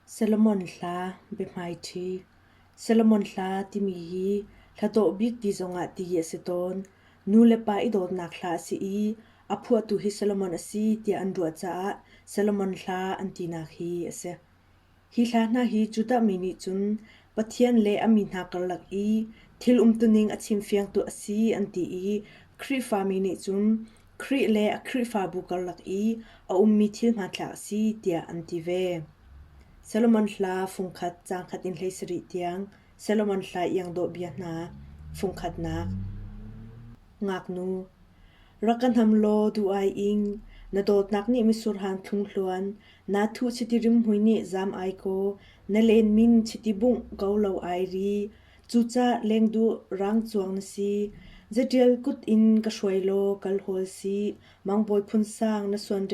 Solomon hla biahmaiṭhi Solomon hla timi hi hla dawh bik ti zongah ti a si tawn. Nu le pa i dawtnak hla a si i a phuahtu hi Solomon a si tiah an ruah caah Solomon hla an tinak hi a si. Hi hla hna hi Judah mi nih cun Pathian le a mi hna karlak i thil umtuning a chimfiangtu a si an ti i Khrihfa mi nih cun Khrih le a Khrihfabu karlak i a ummi thil hmanthlak a si tiah an ti ve. Solomon hla fungkhat caangkhat in 17 tiang Solomon hla iangdawh bia hna fungkhatnak Ngaknu Rak ka hnam law duh ai ing, na dawtnak nih mitsur hang thlung hluan, naa thuh chiti rimhmui nih zaam ai kaw, na len min chiti bungh ko lo ai ri. Cucah lengduh rang cuang na si, zaṭial kut in ka hruai law kal hawl sih, mangbawi phunsang na suan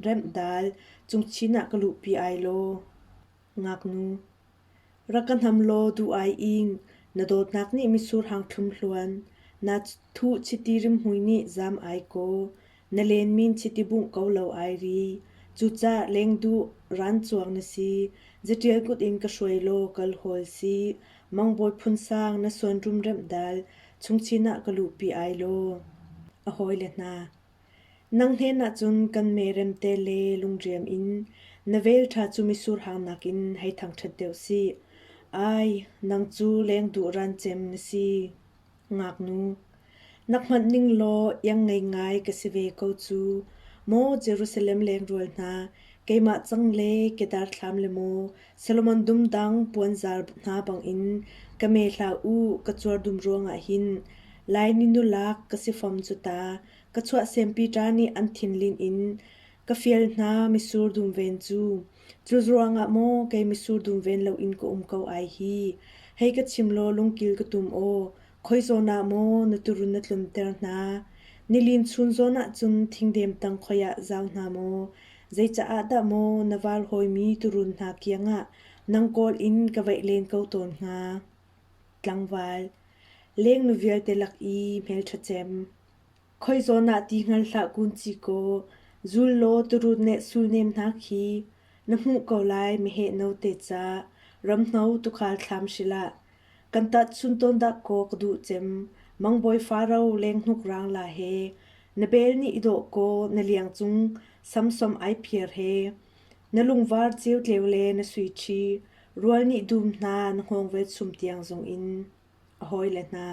remh dal, cungchin ah ka luhpi ai law. Ngaknu Rak ka hnam law duh ai ing, na dawtnak nih mitsur hang thlum hluan, naa thuh chiti rimhmui nih zaam ai kaw, na lenmin chiti bungh ko lo ai ri. Cucah lengduh ran cuang na si, zaṭial kut in ka hruai law kal hawl sih, mangbawi phunsang na suan rumremh dal, chungchin ah ka luhpi ai law. A hawile hna. Nang hnenah cun kan merem te le lungriam in na vel ṭha cu mitsur hang nakin hei thangṭhat deuh sih. Ai, nang cu leng duh ran cem na si. Ngaknu, nak hmanh ning law iang ngei ngai ka si ve ko cu. Maw Jerusalem lengrual hna, keimah cang le kedar thlam le maw Solomon dum dang puanzar hna bangin ka me hlah u ka cuar dum ruangah hin Laimi nulak ka si fom cu ta ka chuahsempi ṭa nih an thinlin in ka fial hna mitsur dum ven cu. Cu ruangah maw kei mitsur dum ven loin ka um ko ai hi. Hei ka chim law lungkil ka tum aw, khoi zawn ah maw na turun na tlunter hna? Nilin chun zawn ah cun thingdem tang khoi ah zau hna maw? Zei caah dah maw na val hawimi turun hna kiangah nang kawl in ka vaih len ko tawn hnga? Tlangval, lengnu vialte lak i hmelṭha cem. Khoi zawn ah ti hngal hlah kun ci kaw, zul law turut neh sul nem hna khi, na hmuh ko lai meheh note ca, ramhno tuukhal thlam hrilah. Kan tahchun tawn dah kaw ka duh cem, mangbawi faro lenghnuk rang la he, na bel nih i dawh kaw na liang cung samsom ai phiar he, na lungvar ceu tleu le na sui ṭhi, rual nih dum hna na hngawng vel chum tiang zong in. A hawile hna.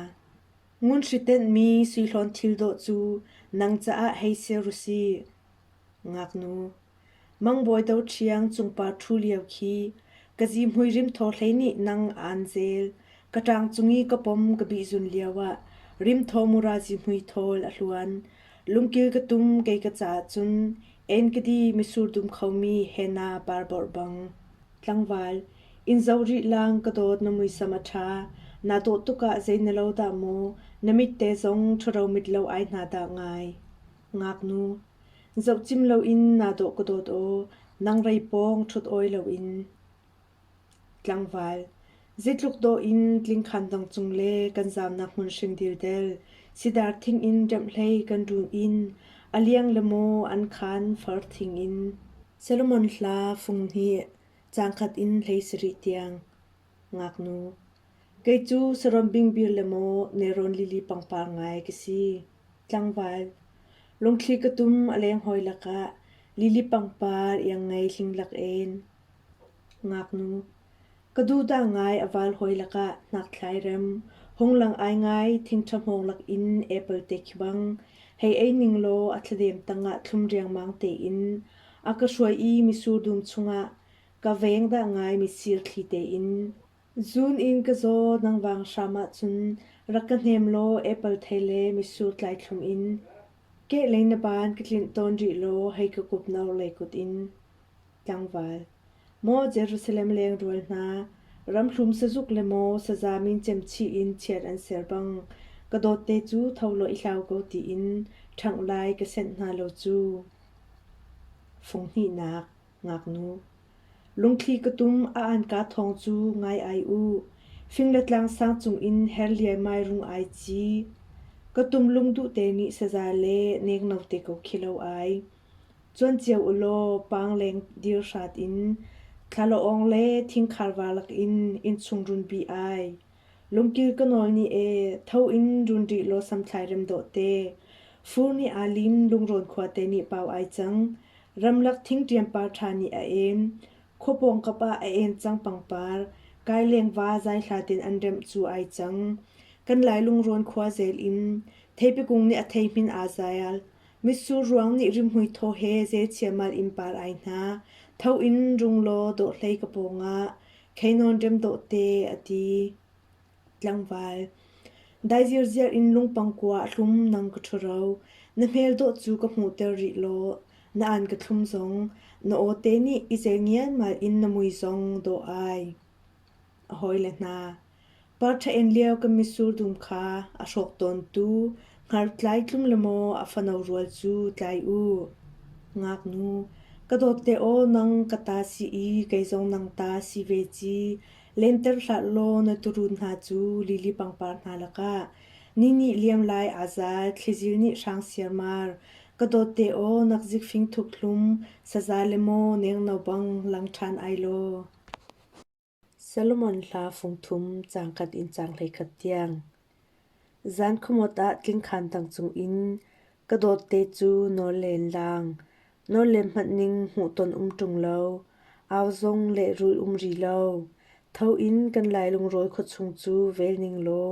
Ngun hri tenhmi suihlawn thil dawh cu nang caah hei ser u sih. Ngaknu. Mangbawi do ṭhiang cungpar ṭhu lio khi ka zihmui rimthaw hlei nih nang aan zel. Ka ṭang cung i ka pom ka bihzun lioah rimthaw mura zihmui thawl a hluan. Lungkil ka tum kei ka caah cun Engedi mitsur dum khomi henna parborh bang. Tlangval, inn zoh rih lang ka dawt na muisam a ṭha. Naa dawh tuk ah zei na lo dah maw? Na mit te zong ṭhuro mit lo ai hna dah ngai. Ngaknu, zoh cim loin naa dawh ka dawt aw, nang rei pawng ṭhut awi loin. Tlangval, zeitluk dawh in tlingkhan dang cung le kan zamnak hmun hring dildel, sidar thing in remhhlei kan run in, a liang le maw an khan far thing in. Solomon hla fung hnih, caangkhat in 17 tiang. Ngaknu, kei cu saram bingbir le maw nelrawn lili pangpar ngai ka si. Tlangval, lungthli ka tum a leng hawi lakah lili pangpar iang ngei hling lak en. Ngaknu, ka duhdah ngai a val hawi lakah hnakthlai rem, hung lang ai ngai thingṭha hmawng lakin apple te khi bang, hei ei ning law a thladem tangah thlum riangmang tein a ka hruai i mitsur dum chungah ka veng dah ngai mitsir thli tein. Zun in ka zaw nang vang hram ahcun rak ka hnem law apple thei le mitsur tlai thlum in. Kehlei na baan ka tlinh tawn rih law hei ka kup no lei kut in. Tlangval, maw Jerusalem lengrual hna, ramhlum sazuk le maw saza min cemchih in chiat an ser bang, ka dawtte cu tho law i hlau ko tiin ṭhangh lai ka senh hna lo cu. Fung hnihnak, ngaknu. Lungthli ka tum a anka thawng cu ngai ai u. Fing le tlang sang cungin her liaimai rung ai ci. Ka tum lungduh te nih saza le nengno te ko khi lo ai. Cuan cio u law pangleng dir hrat in Thlalaawng le thingkharva lakin innchung runpi ai. Lungkil ka nawl ni e, tho in run rih law samthlai rem dawh te. Fur nih aa lim, lungrawn khuate nih pau ai cang. Ramlak thingṭiam par ṭha nih a en. Khua pawngkap ah a en cang pangpar. Kaileng va zaihla ten an remh cu ai cang. Kan Lai lungrawn khua zel in theipi kung nih a thei hmin aa zal. Mitsur ruang nih rimhmui thaw he zelchiamal in par ai hna. Tho in rung law dawhhlei ka pawngah kheinawn rem dawh te a ti. Tlangval. Dai zirziar in lungpang kua a hlum nang ka ṭhuro. Na hmel dawh cu ka hmuhter rih law na an ka thlum zong, na aw te nih i zel ngialmal in na mui zong dawh ai. A hawile hna, parṭha en lio kan mitsur dum kha a hrawk tawntu hngartlai tlum le maw a fano rual cu tlai u. Ngaknu, ka dawt te aw nang ka ta si i kei zong nang ta si ve ci, lenter hlah law na turun hna cu lili pangpar hna lakah ni nih liam lai aa zal, thlizil nih hrang siarmar, ka dawt te aw nak zikfing thuk hlum, saza le maw nengno bang lang ṭhan ai law. Solomon hla fungthum caangkhat in caang 11 tiang. Zan khuamawt ah tlingkhan tang cungin ka dawtte cu nawl len lang, nawl len hmanh ning hmuhton um ṭung lo, au zong lehrulh um ri lo. Tho in kan Lai lungrawl khuachung cu vel ning law,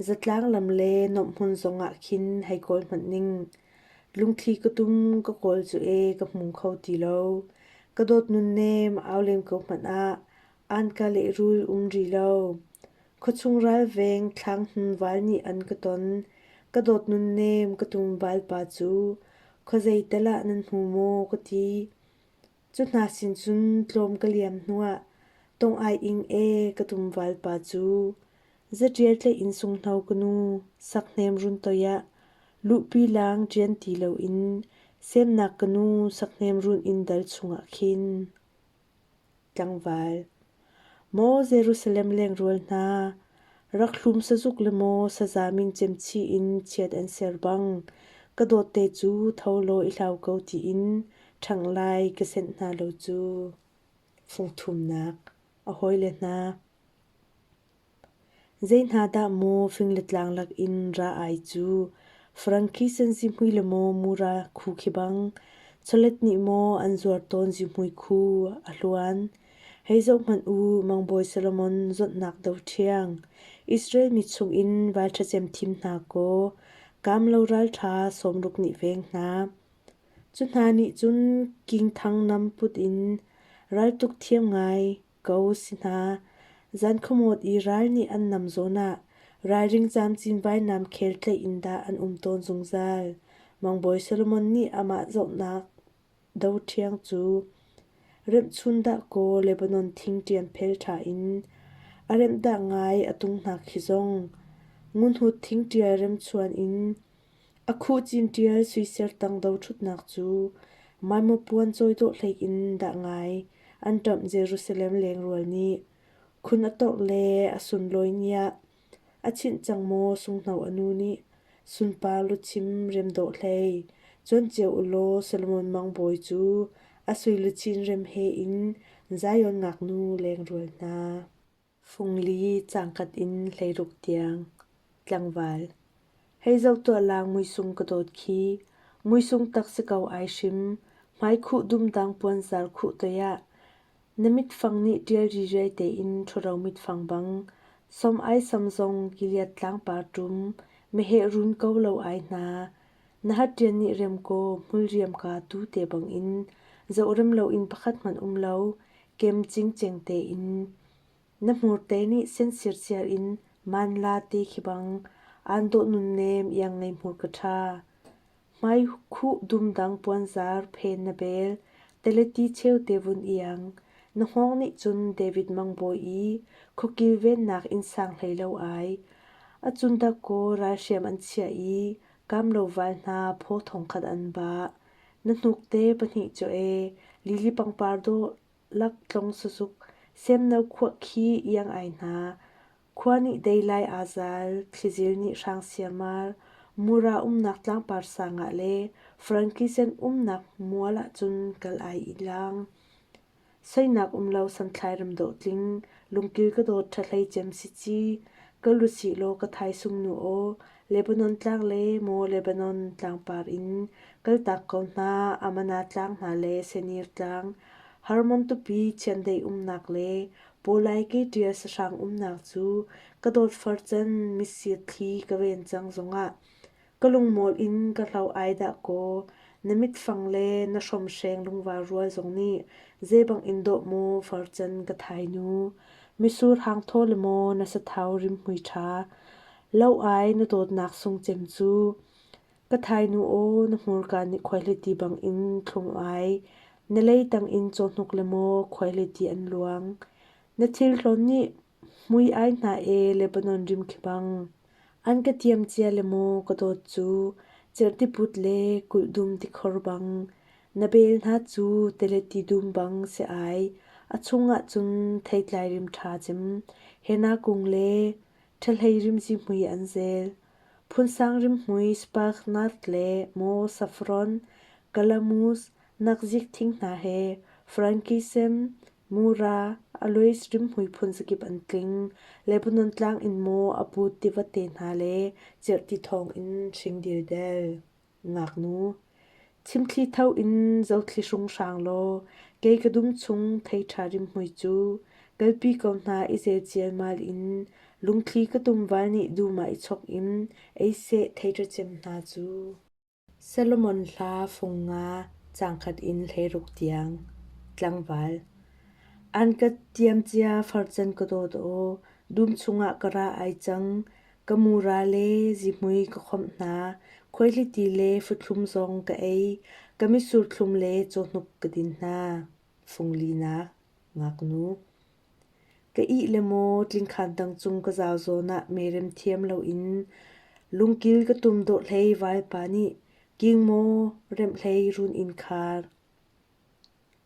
zatlang lam le nuamhhmun zongah khin hei kawl hmanh ning. Lungthli ka tum ka kawl cu e ka hmu kho ti lo. Ka dawt nunnem au len ko hmanh ah an ka lehrul um ri lo. Khuachung ralveng thlang hnun val nih an ka ton. Ka dawt nunnem ka tum valpa cu khuazei tal ah nan hmu maw ka ti. Cu hna sin cun tlawm ka liam hnuah tong ai ing e ka tum valpa cu. Zaṭial tlaih in sunghno ka nu sakhnem run toi ah luhpi lang ṭian ti loin semnak ka nu sakhnem run inn dal chungah khin. Tlangval Maw Jerusalem lengrual hna, rak hlum sazuk le maw saza min cemchih in chiat an ser bang, ka dawtte cu tho law i hlau ko tiin ṭhangh lai ka senh hna lo cu. Fungthumnak A hawile hna Zei hna dah maw fing le tlang lakin ra ai cu, Frankinsen zihmui le maw mura khu khi bang, chawlet nih maw an zuar tawn zihmui khu a hluan. Hei zohhmanh u, Mangbawi Solomon zawtnak do ṭhiang, Israel mi chungin ralṭha cem thim hna kaw, kaamlo ralṭha 60 nih veng hna. Cu hna nih cun kingthang nam put in raltuk thiam ngai ko si hna. Zan khuamawt i ral nih an nam zawn ah ralring camcin vainam khel tlaih in dah an um tawn zungzal. Mangbawi Solomon nih amah zohnak do ṭhiang cu remhchun dah kaw Lebanon thing ṭian phel ṭha in a remh dah ngai a tung hna khi zong ngunhut thing ṭial remchuan in a khuh cin ṭial suiser tang do ṭhutnak cu maimaw puan cawi dawh hlei in dah ngai an ṭamh Jerusalem lengrual nih khun a torh le a sunlawi ni ah a chinh cang maw sunghno a nu nih sunpar luchin rem dawh hlei cuan cio u law Solomon mangbawi cu a sui luchin rem he in Zion ngaknu lengrual hna. Fungli cangkat in 16 tiang tlangval Hei zoh tuah lang muisung ka dawt khi muisung tak si ko ai hrim hmaikhuh dumdang puanzar khuh toi ah na mitfang nih ṭial ririai tein ṭhuro mitfang bang som ai sam zong Gilead tlangpar ṭum meheh run ko lo ai hna na hatṭian nih rem kaw hmulriam ka tu te bangin zoh rem loin pakhat hmanh um lo kem cingceng tein Na hmurte nih sen sirsiar in manla ti khi bang aan dawh nunnem iang ngei hmur ka ṭha. Hmaikhuh dumdang puanzar phen na bel, teleti cheute vun iang. Na hngawng nih cun David mangbawi i khuakil vennak innsang hlei lo ai. A cun dakaw ralhriam an chiah i kamlo val hna phaw thongkhat an bah. Na hnukte pahnih cu ee, lili pangpar dawh Laktlong sazuk semno khuah khi iang ai hna. Khua nih dei lai aa zal, thlizil nih hrang siamar, mura umnak tlangpar sang ah le Frankisen umnak mual ahcun kal ai i lang. Soinak um lo samthlai ram dawh tling, lungkil ka dawt ṭha hlei cem si ci, ka lu sih law ka thaisung nu aw, Lebanon tlang le maw Lebanon tlangpar in kaltak ko hna, Amana tlang hna le Senir tlang, Hermon tupi chiandeih umnak le Pawlai keṭial sahrang umnak cu ka dawt farcan mitsir thli ka ven cang zongah Ka lungmawl in ka hlo ai dah kaw, na mitfang le na hrawmhreng lungvar rual zong nih zeibang in dawh maw farcan ka thainu. Mitsur hang thaw le maw na sathau rimhmui ṭha. Lo ai na dawtnak sung cem cu. Ka thainu aw na hmurka nih khuaihliti bangin thlum ai. Na lei tangin cawhnuk le maw khuaihliti an luang. Na thil hlawn nih Mui ai hna ee Lebanon rim khi bang. An ka tiam cia le maw ka dawt cu, cerhtiput le kulhdum tikhor bang. Na bel hna cu teleti dum bang si ai, a chungah cun theitlai rim ṭha cem, henna kung le ṭhahlei rimzi hmui an zel. Phunsang rimhmui sparknat le maw saffron, calamus, nakzik thing hna he, frankisem, Mura, Alois rimhmui phun zakip an tling. Lebanon tlang in maw a put tivate hna le cerhti thawng in hring dildel. Ngaknu, chimthli tho in zothli hrunghrang law, kei ka dum chung thei ṭha rimhmui cu kalpi ko hna i zel cialmal in lungthli ka tumval nih dum ah i chok in ei seh thei ṭha cem hna cu. Solomon hla fung nga caangkhat in 16 tiang. Tlangval. An ka tiamcia farcan ka dawt aw, dum chungah ka ra ai cang, ka mura le zihmui ka khawmh hna, khuaihliti le futhlum zong ka ei, ka mitsur thlum le cawhnuk ka din hna. Fung linak, ngaknu. Ka ih le maw tlingkhan dang cung ka zau zawn ah merem thiam loin lungkil ka tum dawh hlei vaipa nih king maw remh hlei run inn khar.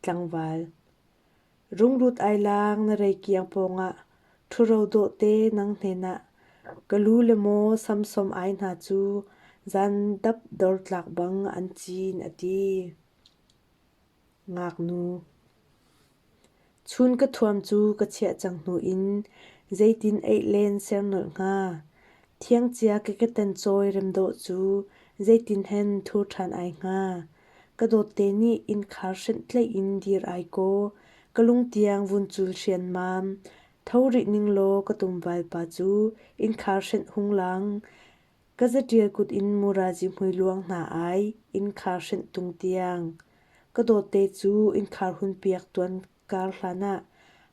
Tlangval. Rungrut ai lang na reikiang pawngah ṭhuro dawh te nang hnenah ka lu le maw samsom ai hna cu zan dap dor tlak bang an cin a ti. Ngaknu. Chun ka thuam cu ka chiah cang hnu in zeitin eih len ser nolh hnga? Thiangcia ka ketan cawi remdawh cu zeitin hen thur ṭhan ai hnga? Ka dawtte nih innkhar hrenh tlaih in dir ai kaw, ka lungtiang vun cul hrianmam. Tho rih ning law ka tumvalpa cu innkhar hrenh hung lang. Ka zaṭial kut in mura zihmui luang hna ai, innkhar hrenh tung tiang. Ka dawtte cu innkhar hun piak tuan kar hlan ah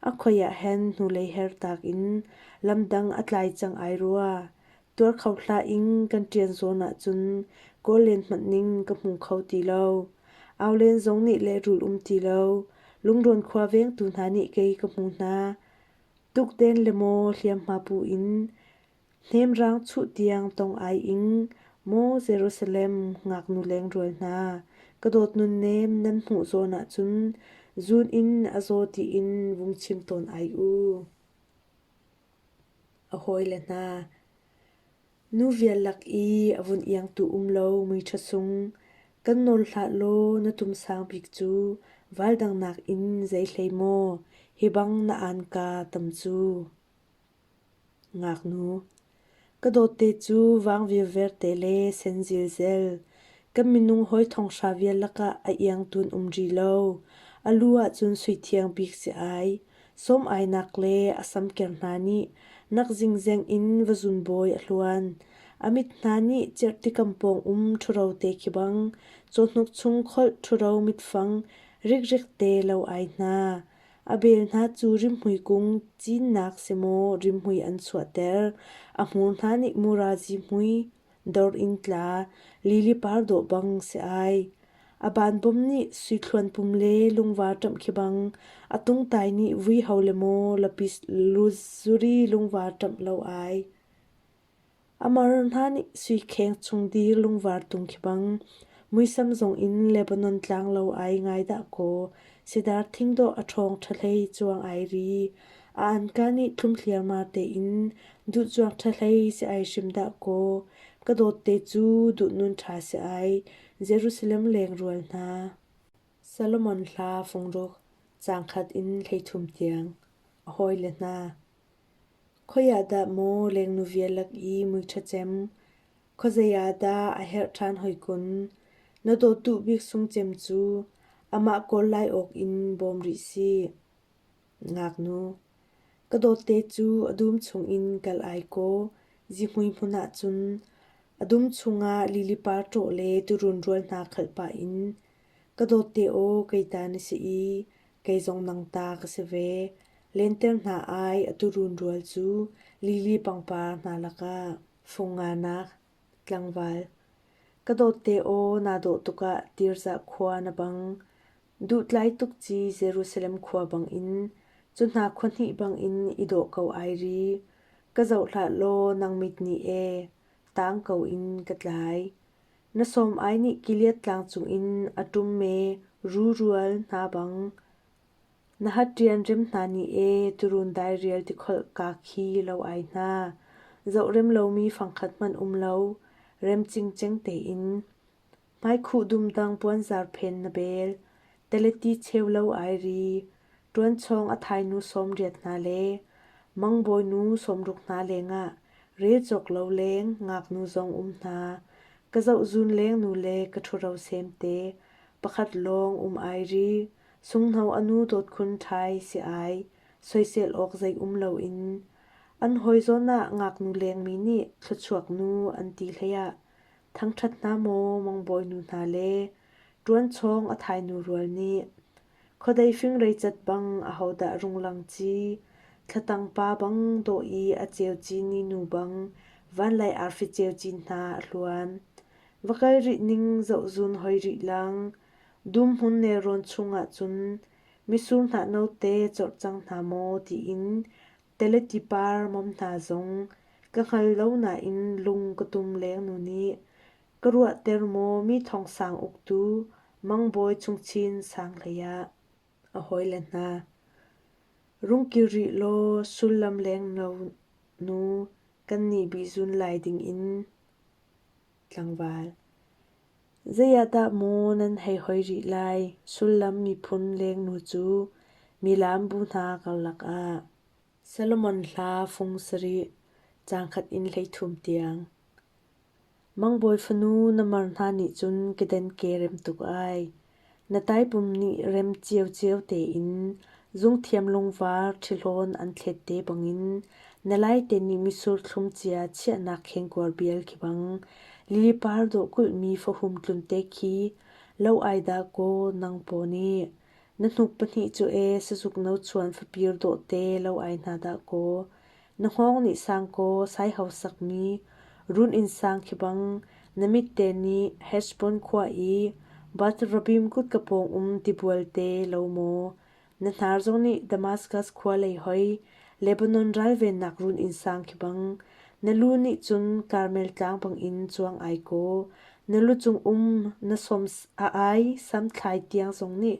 a khoi ah hen hnulei hertak in lamdang a tlai cang ai rua. Tuar kho hlah ing kan ṭian zawn ahcun kawl len hmanh ning ka hmu kho ti lo. Au len zong nih lehrul um ti lo. Lungrawn khua vengtu hna nih kei ka hmu hna. Tukden le maw hliamhma pu in Hnemrang chuh tiang tong ai ing, maw Jerusalem ngaknu lengrual hna, ka dawt nunnem nan hmuh zawn ahcun zun in a zaw tiin vung chim tawn ai u. A hawile hna, nu vial lak i a vun iangtu um lo mui ṭha sung, kan nawl hlah law na tum sang bik cu val dang nakin zei hlei maw hi bang na aanka tam cu. Ngaknu, ka dawtte cu vang virverte le sen zilzel. Kan minung hawi thonghra vial lakah a iangtun um ri lo. A lu ahcun sui thiang bik si ai. Sawm ainak le a samker hna nih nak zingzeng in va zunbawi a hluan. A mit hna nih cerhti kam pawng um ṭhuro te khi bang cawhnuk chung kholh ṭhuro mitfang rikrek te lo ai hna. A bel hna cu rimhmui kung cinnak simaw rimhmui an chuahter. A hmur hna nih mura zihmui, dor in tla, lili par dawh bang si ai. A banbawm nih sui thluan pum le lungvar ṭamh khi bang, a tungtai nih vui ho le maw lapis lazuli lungvar ṭamh lo ai. A mar hna nih sui kheng chung dir lungvar tung khi bang muisam zong in Lebanon tlang lo ai ngai dah kaw sidar thing dawh a ṭhawng ṭha hlei cuang ai ri. A anka nih thlum thliarmar tein duhcuang ṭha hlei si ai hrim dah kaw ka dawtte cu duhnun ṭha si ai Jerusalem lengrual hna. Solomon hla fung ruk. Caangkhat in 13 tiang. A hawile hna. Khoi ah dah maw lengnu vial lak i mui ṭha cem, khuazei ah dah a herh ṭhan hoi kun? Na dawt duh bik sung cem cu amah kawl lai awk in bawm rih sih. Ngaknu, ka dawtte cu a dum chungin kal ai kaw, zihmui hmun ah cun a dum chungah lili par ṭawh le tuurun rual hna khalh pah in ka dawtte aw kei ta na si i kei zong nang ta ka si ve. Lenter hna ai a tuurun rual cu lili pangpar hna lakah fung nganak tlangval. Ka dawtte aw naa dawh tuk ah Tirzah khua na bang. Duhtlai tuk ci Jerusalem khua bangin, cu hna khua hnih bangin i dawh ko ai ri. Ka zoh hlah law nang mit nih ee, taang ko in ka tlai. Na sawm ai nih Gilead tlang cungin a ṭum me rurual hna bang. Na hatṭian rem hna nih ee tuurun dairial tikholh kaa khi lo ai hna. Zoh rem lomi fangkhat hmanh um lo, rem cingceng tein. Hmaikhuh dumdang puanzar phen na bel, taleti cheu lo ai ri, ṭuanchawng a thainu 80 hna le mangbawinu 60 hna lengah rel cawk lo leng ngaknu zong um hna. Ka zohzun lengnu le ka ṭhuro semte pakhat lawng um ai ri, sunghno a nu dawtkhun ṭhai si ai, soisel awk zei um loin. An hawi zawn ah ngaknu lengmi nih thluachuak nu an ti hlei ah Thangṭhat hna maw mangbawinu hna le ṭuanchawng a thainu rual nih, khuadei fingrei cat bang ahodah runglang ci, thlatang pa bang dawh i a ceu ci ninu bang vanlai arfi ceu cin hna a hluan. Va kal rih ning zohzun hoi rih lang, dum hmun nelrawn chungah cun mitsur hnah note corh cang hna maw tiin Teleti par mom hna zong ka hngal lo nain lung ka tum lengnu nih ka ruahter maw mi thongsang uktu mangbawi chungchin sang hlei ah a hawile hna. Rung kir rih law sullam leng no nu kan nih bihzun lai ding in tlangval. Zei ah dah maw nan hei hoi rih lai sullam miphun lengnu cu milam bu hna karlak ah. Solomon hla fung sarih, caangkhat in 13 tiang. Mangbawi fanu na mar hna nih cun keden ke rem tuk ai. Na taipum nih rem ciocio tein zungthiam lungvar ṭhihlawn an thlet te bangin na laite nih mitsur thlum cia chiahnak khengkuar bial khi bang lili par dawh kulhmi fahum tlunte khi lo ai dah kaw nang paw nih na hnuk pahnih cu e sazuk nochuan fapir dawhte lo ai hna dah kaw Na hngawng nih sang kaw saiho sakmi run inn sang khi bang na mitte nih Heshbon khua i Bath-rabbim kutka pawng um tibual te lo maw? Na hnar zong nih Damaskas khua lei hoi Lebanon ralvennak run inn sang khi bang na lu nih cun Karmel tlang bangin cuang ai kaw na lu cung um na som a ai samthlai tiang zong nih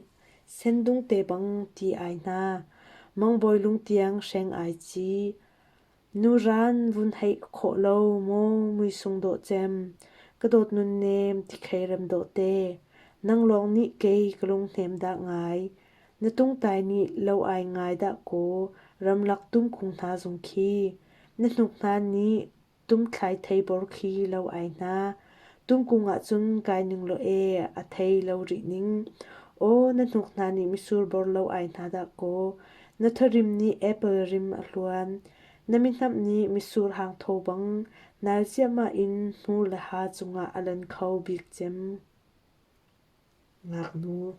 Sendung te bang ti ai hna, mangbawi lung tiang hreng ai ci. Nuran vun heih khawh lo maw muisung dawh cem, ka dawt nunnem tikhei rem dawh te. Nang lawng nih kei ka lunghnem dah ngai, na tungtai nih lo ai ngai dah kaw ramlak tumkung hna zung khi. Na hnuk hna nih Tumthlai theibor khi lo ai hna. Tumkung ah cun kai ning law ee a thei lo rih ning. Aw na hnuk hna nih mitsur bor lo ai hna dah kaw. Na tharim nih apple rim a hluan. Na mihnamh nih mitsur hang thaw bang nal ciahmah in hmur le ha cungah a lan kho bik cem. Ngaknu.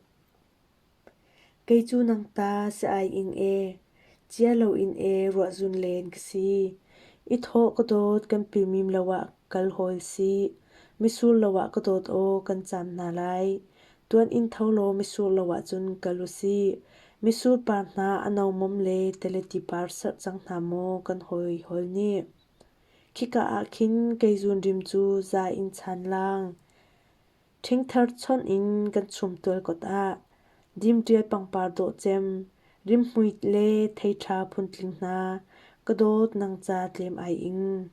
Kei cu nang ta si ai ing ee, cia loin ee ruahzun len ka si. I thawh ka dawt kan pilmim lo ah kal hawl sih. Misur lo ah ka dawt aw kan caam hna lai. Tuan in tho law misur lo ahcun kal usih. Misur par hna a no mom le teleti par serh cang hna maw kan hawi hawl nih. Khika ah khin kei zun rim cu za in chan lang. Ṭhingthar chawnh in kan chumtual kot ah dimṭial pangpar dawh cem, rimhmui le thei ṭha phuntling hna, ka dawt nang ca tlem ai ing.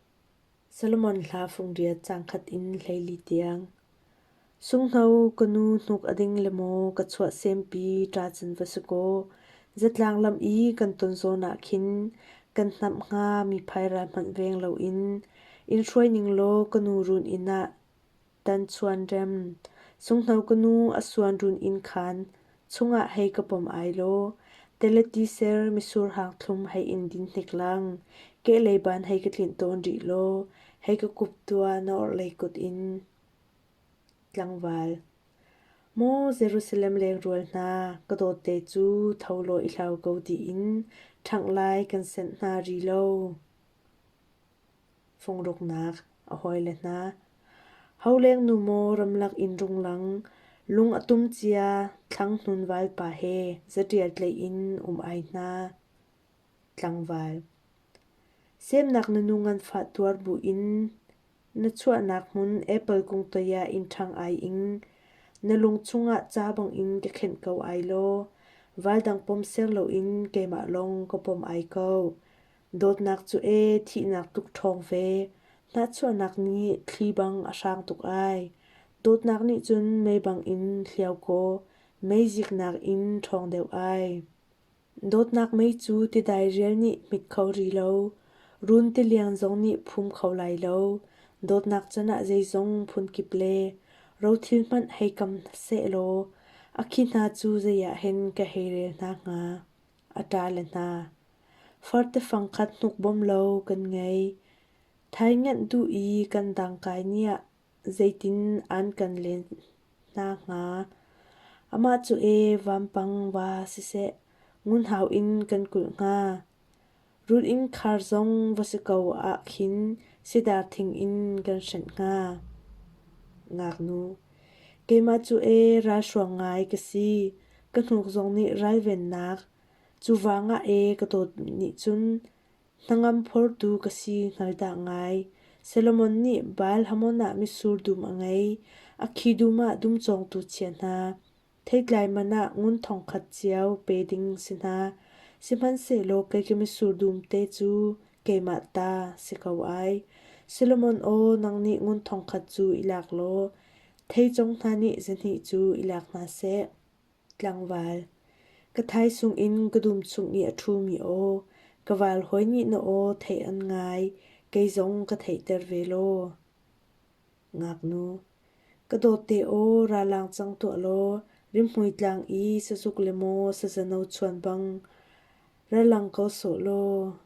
Solomon hla fungriat caangkhat in 14 tiang. Sunghno ka nu hnuk a ding le maw ka chuah sempi ṭa cun va si kaw. Zatlang lam i kan ton zawn ah khin kan hnamh hnga mi phairal hmanh veng loin in hruai ning law ka nu run inn ah tan chuan rem. Sunghno ka nu a suan run inn khaan chungah hei ka pom ai law teleti ser misur hang thlum hei in din hnik lang. Kehlei ban hei ka tlinh tawn rih law hei ka kup tuah na orhlei kut in. Tlangval. Maw Jerusalem lengrual hna, ka dawtte cu tho law i hlau ko tiin ṭhangh lai kan senh hna ri lo. Fungruknak a hawile hna. Holeng nu maw ramlak in runglang, lung a tum cia thlang hnun valpa he zaṭial tleih in um ai hna. Tlangval. Semnak na nu nganfah tuar buin Na chuahnak hmun apple kung toiah inn ṭhang ai ing. Na lung chungah ca bangin ka khenh ko ai law, valdang pom ser loin keimah lawng ka pom ai ko. Dawtnak cu ee thihnak tluk ṭhawng ve, hnahchuahnak nih thli bang a hrang tuk ai. Dawtnak nih cun mei bangin hliau kaw, mei ziknak in ṭhawng deuh ai. Dawtnak mei cu tidai rial nih hmit kho ri lo, run tiliang zong nih phum kho lai lo. Dawtnak can ah zeizong phunkip le rothil hmanh hei kam sehlaw a khi hna cu zei ah hen ka hei rel hna hnga. A ṭale hna. Farte fangkhat hnukbawm lo kan ngei. Thainganh duh i kan dangkai ni ah zeitin an kan len hna hnga. Amah cu ee vampang va siseh, ngunhau in kan kulh hnga. Rul inn khar zong va si ko ah khin sidar thing in kan hrenh hnga. Ngaknu, keimah cu ee ralhruang ngai ka si, ka hnuk zong nih ralvennak, cu vangah ee ka dawt nih cun Hnangam phortu ka si hngal dah ngai. Solomon nih Baal Hamon ah mitsur dum a ngei. A khi dum ah dum cawngtu chia hna. Theitlai man ah ngun thongkhat cio pe ding si hna. Sihmanhsehlaw kei ka mitsur dum te cu keimah ta si ko ai. Solomon aw nang nih ngun thongkhat cu i lak law thei cong hna nih zahnih cu i lak hna seh. Tlangval, ka thaisung in ka dum chung i a ṭhumi aw, ka val hawi nih na aw theih an ngai, kei zong ka theihter ve law. Ngaknu, ka dawtte aw ra lang cang tuah law, rimhmui tlang i sazuk le maw sazano chuan bang, ra lang ko sawh law.